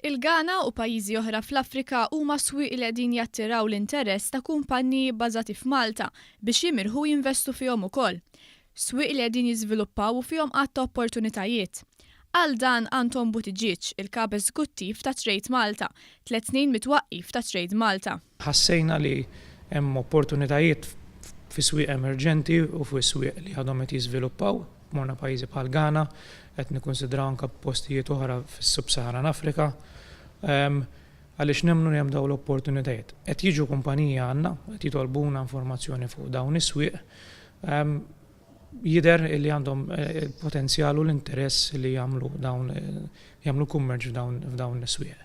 Il-Ghana u pajjiżi oħra fl-Afrika huma swieq li qegħdin jattiraw l-interess ta' kumpaniji bbażati f'Malta biex jimirħu jinvestu fihom ukoll. Swieq li qegħdin jiżviluppaw u fihom għadd ta' opportunitajiet. Qal dan Anton Buttigieg, il-Kap Eżekuttiv ta' Trade Malta, 3 snin mit-twaqqif ta' Trade Malta. Ħassejna li hemm opportunitajiet fi swieq emerġenti u fi swieq li għadhom qed jiżviluppaw. Morna pajjiżi bħal Ghana, qed nikkonsidraw anke postijiet oħra fis-Sub-Saharan Afrika. Għaliex nemmnu li hemm dawn l-opportunitajiet. Qed jiġu kumpaniji għandna, qed jitolbuna informazzjoni fuq dawn is-swieq. Jidher li għandhom il-potenzjal u l-interess li jagħmlu dawn jagħmlu kummerċ f'dawn is-swieq.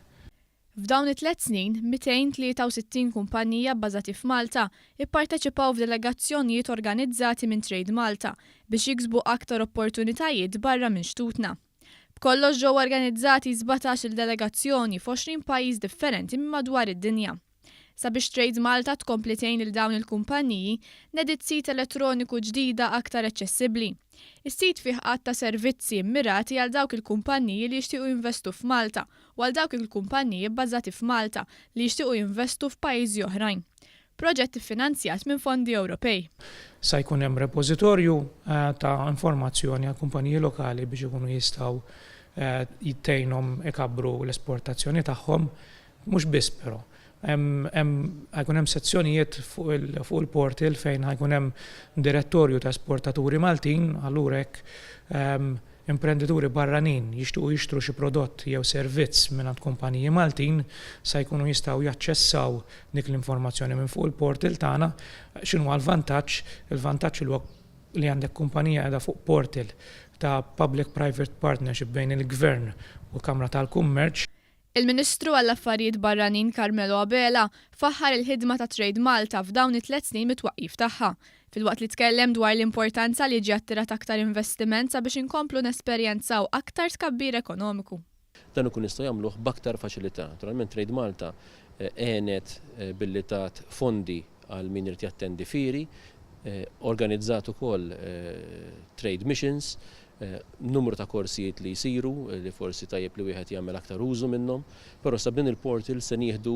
F'dawn it-3 snin, 263 kumpanija bbażati f'Malta ipparteċipaw f'delegazzjonijiet organizzati minn Trade Malta biex jiksbu aktar opportunitajiet barra minn xtutna. B'kollox ġew organizzati 17 il-delegazzjoni f'20 pajjiż differenti minn madwar id-dinja. Sabiex Trade Malta tkompli tgħin lil dawn il-kumpaniji, nediet sit elettroniku ġdida aktar aċċessibbli. Is-sit fih għadd ta' servizzi mirati għal dawk il-kumpaniji li jixtiequ jinvestu f'Malta u għal dawk il-kumpaniji bbażati f'Malta li jixtiequ jinvestu f'pajjiżi oħrajn. Proġett iffinanzjat minn fondi Ewropej. Sa jkun hemm repożitorju ta' informazzjoni għal kumpaniji lokali biex ikunu jistgħu jtejnhom ikabbru l-esportazzjoni tagħhom, mhux biss però. Ħa jkun hemm sezzjonijiet fuq il-portal fejn ħa jkun hemm direttorju ta' esportaturi Maltin, allura hekk imprenditori barranin jixtiequ jixtru xi prodott jew servizz minn kumpaniji Maltin sa jkunu jistgħu jaċċessaw dik l-informazzjoni minn fuq il-portal tagħna. X'inhu l-vantaġġ? Il-vantaġġ huwa li għandek kumpanija qiegħda fuq portal ta' public-private partnership bejn il-Gvern u l-Kamra tal-Kummerċ. Il-Ministru għall-Affarijiet Barranin Carmelo Abela faħħar il-ħidma ta' Trade Malta f'dawn it-3 snin mit-twaqqif tagħha. Filwaqt li tkellem dwar l-importanza li ġi attirat aktar investiment sabiex inkomplu nesperjenzaw aktar tkabbir ekonomiku. Dan ikun jistgħu jagħmluh b'aktar faċilità. Naturalment Trade Malta għenet billi tat fondi għal min irid jattendi fieri, organizzat ukoll trade missions, numru ta' korsijiet li jsiru li forsi tajjeb li wieħed jagħmel aktar użu minnhom, però sa b'din il-portal se nieħdu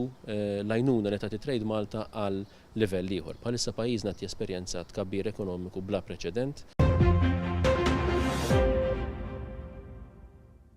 l-għajnuna li tagħti Trade Malta għal livell ieħor. Bħalissa pajjiżna qed jesperjenza tkabbir ekonomiku bla preċedent.